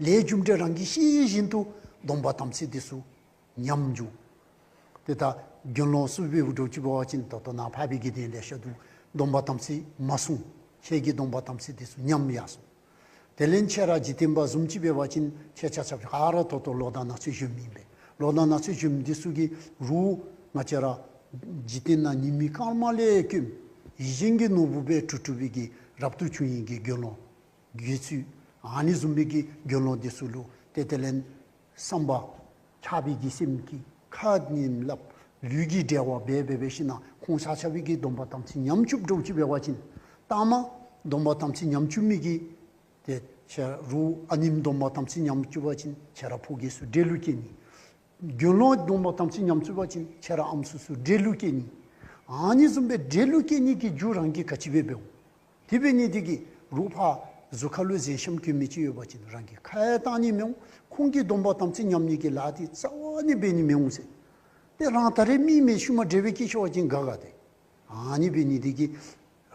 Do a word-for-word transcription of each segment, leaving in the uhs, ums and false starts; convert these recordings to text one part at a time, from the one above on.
ལས་རྒྱུ་འབྲས་རང་གིས་ཤེས་བཞིན་དུ་སྡོམ་པ་དམ་ཚིག་འདི་ཚུ་ཉམས་འགྱོ། ཏེ་ད་དགེ་སློང་ཚུ་འབདཝ་འདྲཝ་ཅིག་འབད་བ་ཅིན་ད་ལྟོ་ནཱ་འཕགས་པའི་དགེ་འདུན་ལེ་ཤ་འདུག། སྡོམ་པ་དམ་ཚིག་མ་བསྲུང་། ཁྱེད་ཀྱིས་སྡོམ་པ་དམ་ཚིག་འདི་ཚུ་ཉམས་ཡར་སོང་། དེ་ལས་ཁྱེད་ར་འཇིག་རྟེན་པ་བཟུམ་ཅིག་འབད་བ་ཅིན་ཁྱེད་ཆ་ཁྱབ་ག་ར་ད་ལྟོ་ལོ་དང་ན་ཚོད་གཞོནམ་ཨིན་པས། ལོ་དང་ན་ཚོད་གཞོནམ་འདི་ཚུ་གིས་རུང་ང་བཅས་ར་འཇིག་རྟེན་ནང་ཉི་མའི་སྐར་མ་ལས་དཀོན་ཡིད་བཞིན་གྱི་ནོར་བུ་སྦེ་གྲུབ་གྲུབ་པའི་གི་རབ་ཏུ་བྱུང་ཡི་གི་དགེ་སློང་དགེ་ཚུལ་ཨ་ནི་བཟུམ་མའི་གི་དགེ་སློང་འདི་ཚུ་ལུ་ཏེ་དེ་ལས་བསམ་པ་ཆགས་པའི་གི་སེམས་ཀྱིས་ཁ་ཉིམ་སླབ། ལུས་ཀྱི་འབྲེལ་བ་འབད་འབད་འབད་ཞིནམ་ལས་ཁོང་ཆ་ཁྱབ་ཀྱིས་སྡོམ་པ་དམ་ཚིག་ཉམས་བཅུགཔ་འདྲཝ་ཅིག་འབད་བ་ཅིན་ལྟ་མ་སྡོམ་པ་དམ་ཚིག་ཉམས་བཅུག་མི་གིས་ཏེ་ཁྱེད་རུང་ཨ་ནེམོ་སྡོམ་པ་དམ་ཚིག་ཉམས་བཅུག་པ་ཅིན་ཁྱེད་ར་ཕོ་རྒྱས་ཚུ་འདྲེ་ལུ་སྐྱེ་ནི། དགེ་སློང་སྡོམ་པ་དམ་ཚིག་ཉམས་བཅུག་པ་ཅིན་ཁྱེད་ར་ཨམ་སྲུ་ཚུ་འདྲེ་ལུ་སྐྱེ་ནི། ཨ་ནི་བཟུམ་སྦེ་འདྲེ་ལུ་སྐྱེ་ནི་གི་རྒྱུ་རང་གིས་ག་ཅི་འབད་འབདཝ། དེ་འབད་ནི་དེ་གིས་རུང་ཕར་གཟུགས་ཁ་ལུ་གཟན་ཤམ་གྱོན་མི་ཅིག་ཡོད་པ་ཅིན་རང་གིས་ཁ་ཡང་བཏང་ནི་མི་འོང་། ཁོང་གིས་སྡོམ་པ་དམ་ཚིག་ཉམས་ནི་གི་ལཱ་འདི་རྩ་བ་ནས་འབད་ནི་མི་འོང་ཟེར། ཏེ་རང་ད་རེས་མི་མེན་ཤུལ་མ་འདྲེ་སྦེ་སྐྱེ་ཤོར་བ་ཅིན་དགའ་དགའ་སྟེ། ཨ་ནི་འབད་ནི་དེ་གིས་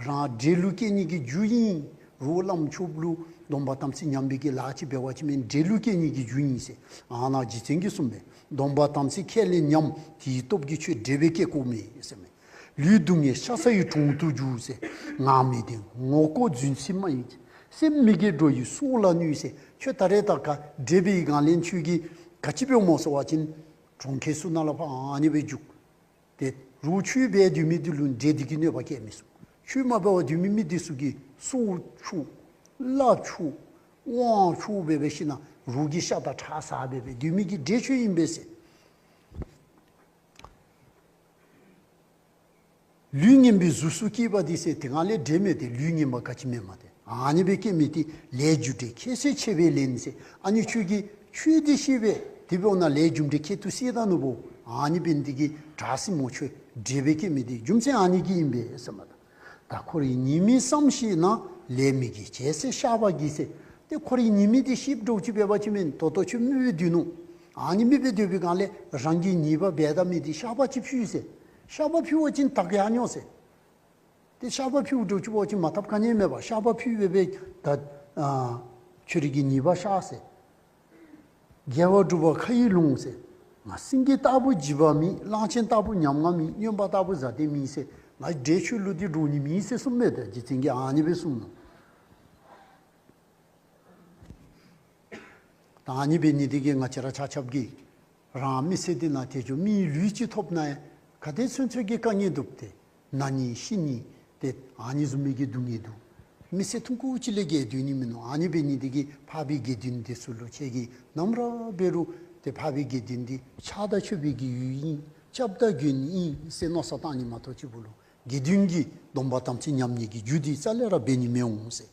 རང་འདྲེ་ལུ་སྐྱེ་ནི་གི་རྒྱུ་ཨིན། རུང་བླམ་ཆོསཔ་ལུ་སྡོམ་པ་དམ་ཚིག་ཉམས་པའི་གི་ལཱ་ཅིག་འབད་བ་ཅིན་མེན་འདྲེ་ལུ་སྐྱེ་ནི་གི་རྒྱུ་ཨིན་ཟེར། ཨ་ནཱ་རྗེ་བཙུན་གྱིས་གསུངས་པས། སྡོམ་པ་དམ་ཚིག་ཁས་ལེན་ཉམས། དེའི་སྟོབས་ཀྱིས་ཁྱོད་འདྲེ་སྦེ་སྐྱེ་དགོ་མེད་ཟེར་མས། ལུས་སྡུག་བསྔལ་ཤ་ཟ་ཡི་གྲོང་དུ་འགྱུར་ཟེར། ངག་མི་བདེན་ངོ་ལྐོག་རྫུན་ཚིག་སྨྲ་ཡི། སེམས་མི་དགེ་འགྲོ་ཡི་སྲོག་ལ་གནོད་ཟེར། ཁྱོད་ད་རེས་ད་ག་འདྲེ་འབད་བའི་སྒང་ལས་ཁྱོད་ཀྱིས་ག་ཅི་འབདཝ་སྨོ་ཟེར་བ་ཅིན་གྲོང་ཁྱེར་ཚུ་ནང་ལུ་ཕར་ཨ་ནི་སྦེ་རྒྱུག། ཏེ་རུང་ཆོས་འབད་སྡོད་མི་འདི་ལུ་འདྲེ་འདི་གིས་གནོད་པ་བཀལ་མི་ཚུགས། ཆོས་མ་འབད་བར་སྡོད་མི་མི་འདི་ཚུ་གིས་སྲོག་འཕྲོག། ལགཔ་འཕྲོག། དབང་འཕྲོག་འབད་འབད་ཞིནམ་ལས་རོགས་ཀྱི་ཤ་དང་ཁྲག་ཟ་འབད་འབད་སྡོད་མི་གི་འདྲེ་ཁྱོད་ཨིན་པས་ཟེར། ལུས་ངན་པའི་གཟུགས་སུ་སྐྱེས་པ་འདི་ཟེར། དེ་སྒང་ལས་འདྲེ་མས་ཏེ། ལུས་ངན་པ་ག་ཅི་མེན་མས་ཏེ། ཨ་ནི་སྦེ་སྐྱེ་མི་འདི་ལས་རྒྱུ་འབྲས་ཁྱད་གསོད་ཆེ་བས་ལན་ཟེར། ཨ་ནི་ཁྱོད་ཀྱིས་ཆོས་འདི་ཤེས་པས། དེ་འབདཝ་ད་ལས་རྒྱུ་འབྲས་ཁྱད་དུ་བསད་ད་ནུག་བོ། ཨ་ནི་འབད་ནི་འདི་གིས་དྲག་སྲིན་མོ་ཁྱོད་འདྲེ་སྦེ་སྐྱེ་མི་འདི་རྒྱུ་མཚན་ཨ་ནི་གིས་ཨིན་པས་ཟེར་མས། ད་འཁོར་བའི་ཉེས་དམིགས་བསམ་ཤེས་ན། ལས་མི་དགེ་བྱས་ཚེ་བཤགས་པར་བགྱི་ཟེར། ཏེ་འཁོར་བའི་ཉེས་དམིགས་འདི་ཤེསཔ་འདྲཝ་ཅིག་འབད་བ་ཅིན་མེན་ད་ལྟོ་ཁྱོད་མི་སྦེ་སྡོད་ནུག། ཨ་ནི་མི་སྦེ་སྡོད་པའི་སྒང་ལས་རང་གིས་ཉེས་པ་འབད་ད་མི་འདི་བཤགས་པ་ཅིག་ཕུལ་ཟེར། བཤགས་པ་ཕུལ་བ་ཅིན་དག་ཡར་འགྱོ་ཟེར། ཏེ་བཤགས་པ་ཕུལཝ་འདྲཝ་ཅིག་འབད་བ་ཅིན་མ་དགཔ་ག་ནི་ཡང་མེད་པས། བཤགས་པ་ཕུལ་འབད་འབད་ད་ཨ་ཁྱོད་རའི་གི་ཉེས་པ་བཤགས་ཟེར། དགེ་བ་སྒྲུབ་པ་ཁ་ཡི་ལོངས་ཟེར། ང་སེང་གེ་ལྟ་བུ་འཇིགས་པ་མེད། གླང་ཆེན་ལྟ་བུ་ཉམ་ང་མེད། སྨྱོན་པ་ལྟ་བུ་བཟའ་སྟེ་མེད་ཟེར། ང་འདྲེ་ཁྱོད་ལུ་འདི་འདྲོག་ནི་མེད་ཟེར་གསུངས་མས། ད་རྗེ་བཙུན་གྱིས་ཨ་ནི་སྦེ་གསུངས་ནུག། ད་ཨ་ནི་འབད་ནི་འདི་གིས་ང་བཅས་ར་ཆ་ཁྱབ་ཀྱིས་རང་མི་ཚེ་འདི་ནང་དེ་ཚུ་མིའི་ལུས་ཅིག་ཐོབ་ན་ཡང་ག་དེ་ཚུན་ཚོད་ཀྱི་དཀའ་ངལ་འདུག་སྟེ། ན་ནི་ཤི་ནི་ཏེ་ཨ་ནི་བཟུམ་མའི་གི་སྡུག་བསྔལ་འདུག། མི་ཚེ་ཐུང་ཀུ་ཅིག་ལས་བརྒལ་སྡོད་ནི་མིན་ནུག། ཨ་ནི་འབད་ནི་འདི་གིས་འཕགས་པའི་དགེ་འདུན་འདི་ཚུ་ལུ་ཁྱེད་ཀྱིས་ནམ་ར་འབད་རུང་ཏེ་འཕགས་པའི་དགེ་འདུན་འདི་ཕྱག་དང་མཆོད་པའི་གི་ཡུལ་ཨིན། སྐྱབས་དང་མགོན་ཨིན་ཟེར་མནོ་བསམ་བཏང་ནི་མ་གཏོགས་ཅིག་པོ་ལུ་དགེ་འདུན་གྱི་སྡོམ་པ་དམ་ཚིག་ཉམས་ནི་གི་རྒྱུ་འདི་རྩ་ལས་ར་འབད་ནི་མི་འོང་ཟེར།